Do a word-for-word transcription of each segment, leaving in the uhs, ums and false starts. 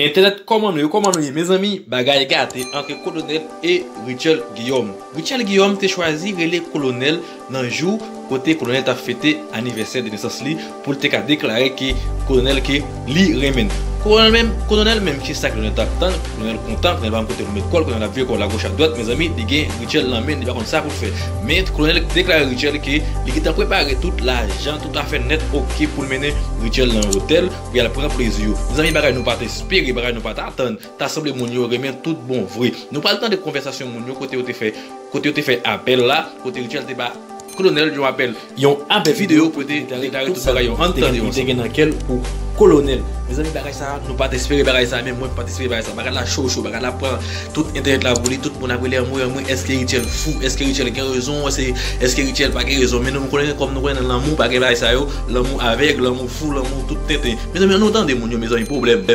Entènèt, kòman nou ye, kòman nou ye? Mezanmi, bagay gate ant Kolonèl e Rutshelle Guillaume. Rutshelle Guillaume te chwazi rele Kolonèl nan jou kote Kolonèl t ap fete anivèsè de nesans li pou l te ka deklare ke Kolonèl ke li renmen l. Kolonèl menm, Kolonèl menm, ki sa Kolonèl t ap tann? Kolonèl kontan, Kolonèl pa konn kote pou met kò l, Kolonèl ap vire kò l agoch adwat, mezanmi, li gen Rutshelle nan men l, li pa konn sa pou l fè. Men Kolonèl deklare Rutshelle ke li gentan prepare tout lajan, tout afè nèt oke pou l mennen Rutshelle nan otèl pou y al pran plezi yo. Mezanmi, bagay nou pa t espere, bagay nou pa t atann. Ta sanble moun yo renmen tout bon vre. Nou pral tande konvèsasyon moun yo kote yo te fè, kote yo te fè apèl la, kote Rutshelle te ba Kolonèl yon apèl, yon apèl videyo pou te deklare tout bagay yo. Ann tande yo ansanm. Te gen nan kè l pou Kolonèl. Mezanmi, bagay sa, nou pa t espere bagay sa, menm mwen pa t espere bagay sa. Bagay la cho, cho, bagay la pran tout entènèt la pou li, tout moun ap rele anmwe, anmwe, èske Rutshelle fou, èske Rutshelle gen rezon, èske, èske Rutshelle pa gen rezon. Men nou konnen, kòm nou konnen nan lanmou, pa gen bagay sa yo, lanmou avèg, lanmou fou, lanmou tout tenten. Mezanmi, ann nou tande moun yo, mezanmi, pwoblèm.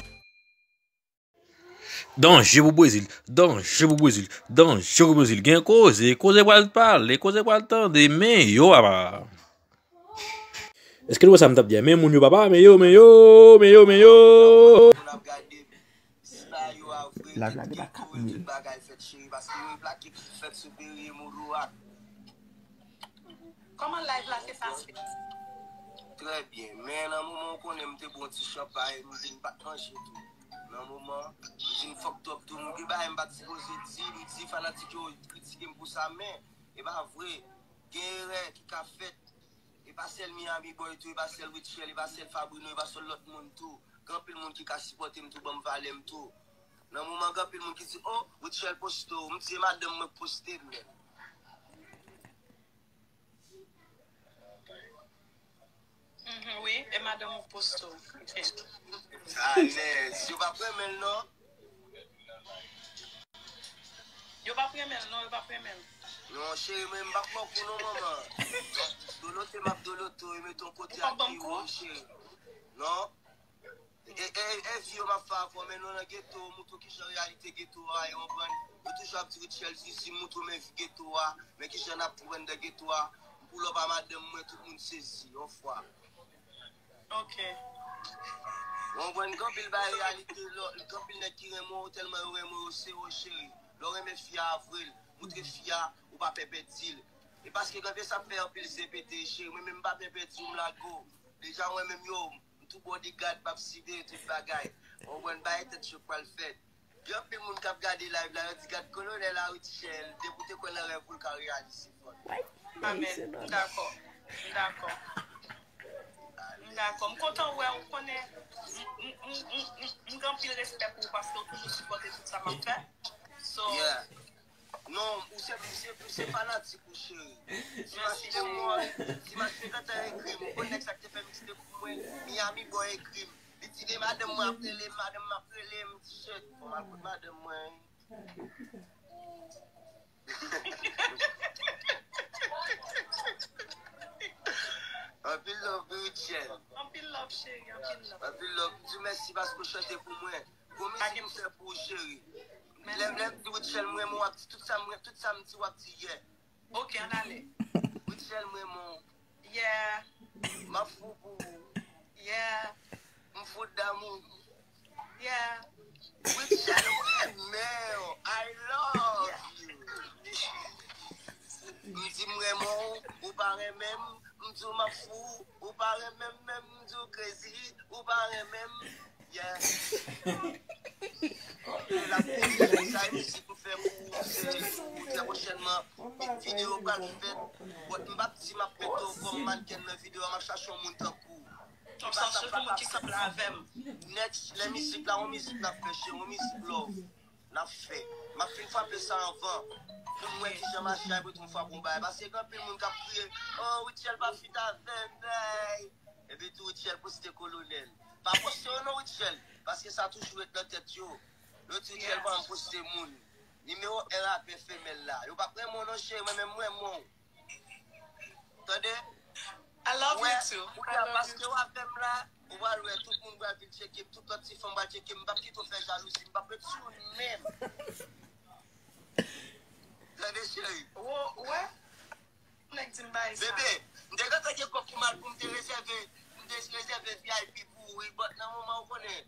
Danje pou Brezil, danje pou Brezil, danje pou Brezil. Gen koze, koze pral pale, koze pral tande, men yo papa. Èske nou wè sa m t ap di a? Men moun yo papa, men yo, men yo, men yo, men yo. Moun ap gade, si pa yo a vre, tout geto yo, tout bagay fèt cheri, paske yo plake fèt sou Perrier Moulouak. Kòman live la te pase? Trè byen, men nan moman ou konnen m te bwè yon ti chanpay, m vin pa t manje tou. Nan moman, m vin fucked up tou, m gen bagay m pa t sipoze di, m di fanatik yo kritike m pou sa, men e pa vre. Gen erè ki ka fèt. E pa sèl Miami Boy tou, e pa sèl Rutshelle, e pa sèl Fabrino, e pa sèl lòt moun tou. Gen anpil moun ki ka sipòte m tou, ban m valè m tou. Nan moman, gen anpil moun ki di, "Oh, Rutshelle poste w." M di, "E madanm mwen k poste m, men." Mhm, wi, e madanm ou k poste w. Ok. Alèz, yo p ap renmen l non. Yo p ap renmen l, non, yo p ap renmen l. Non, cheri, mwen, m p ap pran kou non, manman. Dolote, m ap dolote w, e mete w kote ak pi wo, cheri. Non. E, e, e vi yo m ap fè avè w, men nou nan geto, moutre w kijan reyalite geto a ye, w konprann? Yo toujou ap di Rutshelle zizi, moutre w men vi geto a, men kijan n ap pran nan geto a. M pull up a madanm mwen, tout moun sezi, yon fwa. Ok. W konprann, gen anpil bagay reyalite, lò, gen anpil nèg ki renmen w, tèlman yo renmen w, yo sere w, cheri. Lè w renmen fi a, avwe l, moutre fi a, ou pa pè pèdi l. E paske gen anpil sa ap fè anpil zen pete, cheri, mwen menm m pa pè pèdi w, m lage w. Deja, mwen menm yo, m tou bodyguard, m ap siveye tout bagay. W konprann, bagay tèt cho k pral fèt. Gen anpil moun k ap gade live la, yo di, "Gad Kolonèl a Rutshelle, depi w te kwè nan rèv ou, l ka reyalize, fò." Amèn. M dakò. M dakò. M dakò. M kontan wè w, konnen m, m, m, m, m, m gen anpil respè pou w paske w toujou sipòte tout sa m ap fè. So, yeah. Non, ou se, ou se, ou se fanatik ou, cheri. Dimash te mò, Dimash te gentan ekri m. Ou konn nèg sa k te fè mixtape pou mwen? Miami Boy ekri m. Li di, "E madanm mwen ap rele m, madanm mwen ap rele m." M di, "Shit, fò m al kot madanm mwen." Anpil love, Rutshelle. Anpil love, cheri, anpil love. Anpil love. M di w mèsi paske w chante pou mwen. Gon mizik m fè pou ou, cheri. Lè, lè m di Rutshelle m renmen w, w ap di tout sa m, tout sa m di, w ap di yeah. Ok, ann ale. Rutshelle m renmen w. Yeah. M ap fou pou ou. Yeah. M fou damou. Yeah. Rutshelle m renmen w. I love you. M di m renmen w, ou pa renmen m. M di w m ap fou, ou pa renmen m menm. M di w crazy, ou pa renmen m. Yeah. L ap fini, sa e mizik m fè pou ou, se pou ou trè pwochènman. Videyo pral fèt. But m p ap di m ap mete w kòm mannken nan videyo a, m ap chache yon moun tankou w. Yon sòt moun ki sanble avè m. Next, lè mizik la, yon mizik n ap fè, cheri, yon mizik love. N ap fè. M ap fin frape sa anvan. Pou m wè kijan mache a, epi tou m frape yon bagay. Paske gen anpil moun k ap kriye, "Oh, Rutshelle pa fit avè m, ey." Epi tou Rutshelle poste Kolonèl. Pa poste yo non, Rutshelle, paske sa toujou ret nan tèt yo. Yo di Rutshelle pa janm poste moun. Nimewo en rapè femèl la. Yo p ap renmen w non, cheri, mwen menm m renmen w. Tande? I love you too. Kounye a, paske w avè m la, ou pral wè tout moun pral vin tcheke m, tout lòt ti fanm pral tcheke m, m p ap kite w fè jalouzi, m p ap ret sou ou menm. Tande, cheri? Ou wè? Nèg di m bay sa. Bebe, m te gentan gen kòb pou m al pou m te rezève, m te rezève V I P pou ou, wi, but nan moman ou konnen,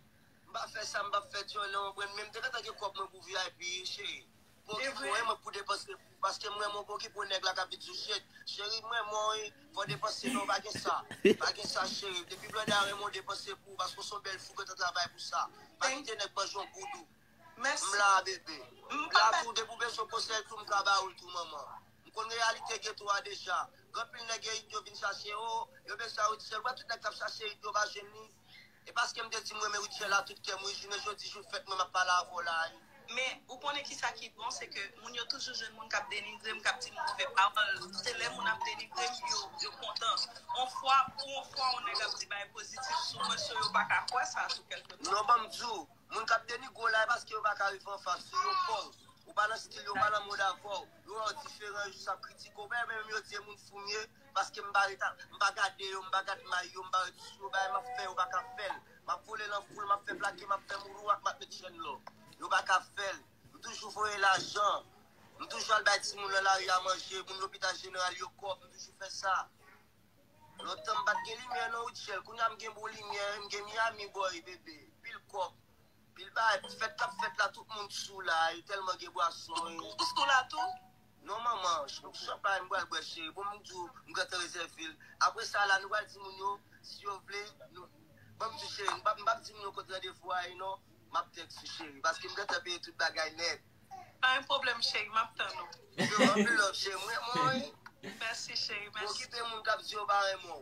M pa fè sa, m pa fè tchòlè, w konprann? Men m te gentan gen kòb mwen pou V I P, cheri. Pou okipe w, mwen pou depanse pou, paske m renmen w pou okipe w nèg la k ap vin sou shit. Cheri, m renmen w, wi. Fò w depanse non, pa gen sa. Pa gen sa, cheri. Depi blòdè a renmen w, depanse pou ou, paske w se yon bèl fi, w gentan travay pou sa. Pa kite nèg manje w goudou. M la, bebe. M la tou, depi w bezwen konsèy tou, m ka ba ou l tou, manman. M konn reyalite geto a deja. Gen anpil nèg yo, yo vin chache, o, yo bezwen Rutshelle. Wè tout nèg k ap chache Rut yo pa jwenn li. E paske m te di m renmen Rutshelle a tout kè m, wi, jounen jodi, jou fèt mwen, m ap pale avè w la, wi. Men, ou konnen kisa ki bon, se ke moun yo toujou jwenn moun k ap denigre m, k ap di m move pawòl. Se lè moun ap denigre m, yo, yo kontan. On fwa, pou on fwa, on nèg ap di bagay pozitif sou mwen, so yo pa ka kwè sa, sou kèlke pwen. Non, ban m di w, moun k ap denigre w la, e paske yo pa ka rive anfas ou, yo pè w. Ou pa nan stil yo, ou pa nan mod avè w. Yo wè w diferan, yo jis ap kritike w. Menm yo di e moun fou m ye, paske m pa ret, m pa gade yo, m pa gad may yo, m pa ret sou yo, bagay m ap fè, yo pa ka fè l. M ap vole nan foul, m ap fè plake, m ap fè mourouak, m ap met chèn lò. Yo pa ka fè l. M toujou voye lajan. M toujou al bay timoun nan lari a manje, moun lopital jeneral yo kòb, m toujou fè sa. Lontan m pa t gen limyè non, Rutshelle. Kounye a m gen bon limyè, m gen Miami Boy, bebe. Pil kòb, pil bagay, fèt k ap fèt la, tout moun sou la, e tèlman gen bwason, e. Ou sou la tou? Non, manman, ch-, chanpay m pral bwè, cheri. Bon, m di w, m gentan rezève l. Apre sa la, nou pral di moun yo, si yo vle, nou, ban m di, cheri, m p ap, m p ap di moun yo kot randevou a ye non. M ap tèks ou, cheri, paske m gentan peye tout bagay nèt. Pa gen pwoblèm, cheri, m ap tann ou. Yo, anpil love, cheri, m renmen w, wi. Mèsi, cheri, mèsi. Okipe moun k ap di yo pa renmen w.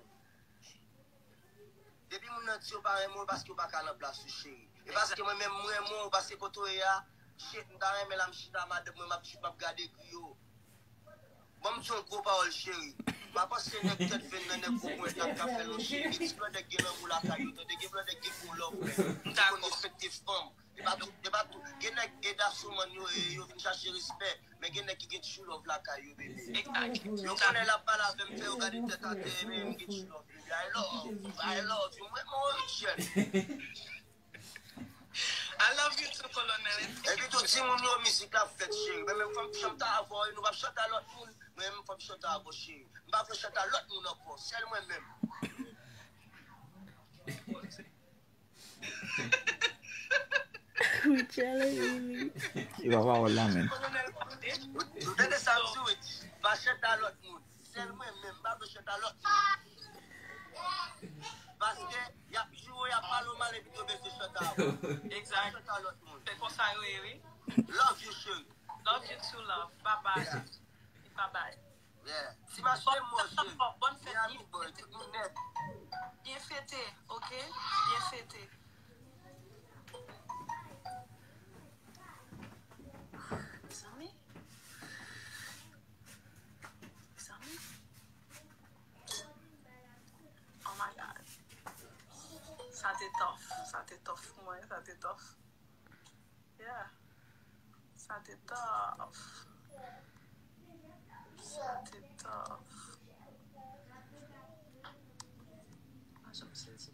Depi moun nan di yo pa renmen w, paske yo pa ka nan plas ou, cheri. E paske mwen menm, m renmen w, paske kote w ye a, shit, m ta renmen la, m chita, madanm mwen, m ap, m ap gade griyo. Ban m di yon gwo pawòl, cheri. Pa panse nèg tèt venn nan, nèg gwo ponyèt la ka fè l yon shit. Gen ti blòdè k gen lanmou lakay yo, tande, gen blòdè k gen gwo love, men. M dakò. Konn respekte fanm. E pa tout, e pa tout. Gen nèg e dasoman yo ye, yo vin chache respè. Men gen nèg ki gen true love lakay yo, bebe. Exactly. Yo konnen l ap pale avè m, fè yo gade tèt atè, men m gen true love, bebe. I love, I love you. Mwen, mwen, Rutshelle. I love you too, Colonel. Epi tou, timoun yo, mizik la fèt, cheri. Men menm fò m chante avè w, nou p ap chante a lòt moun. Mwen menm fò m chante avè w, cheri. M pa vle chante a lòt moun ankò. Sèl mwen menm. Rutshelle, wi, wi. E pa pawòl la, men. Ou tande sa m di, wi? Pa chante a lòt moun. Sèl mwen menm, m pa vle chante a lòt moun. Paske y ap joure, y ap pale w mal, epi yo bezwen chante avè w. Exact. Chante a lòt moun. Se konsa yo ye, wi. Love you, cheri. Love you too, love. Bye bye. Yeah. Bye bye. Yeah. Ti mache mò, cheri. Bòn fèt, Miami boy, tout moun nèt. Byen fete, ok? Byen fete. Mezanmi. Mezanmi. Oh my God. Sa te tough. Sa te tough pou mwen. Sa te tough. Yeah. Sa te tough. Sa te tough. Mwen janm sezi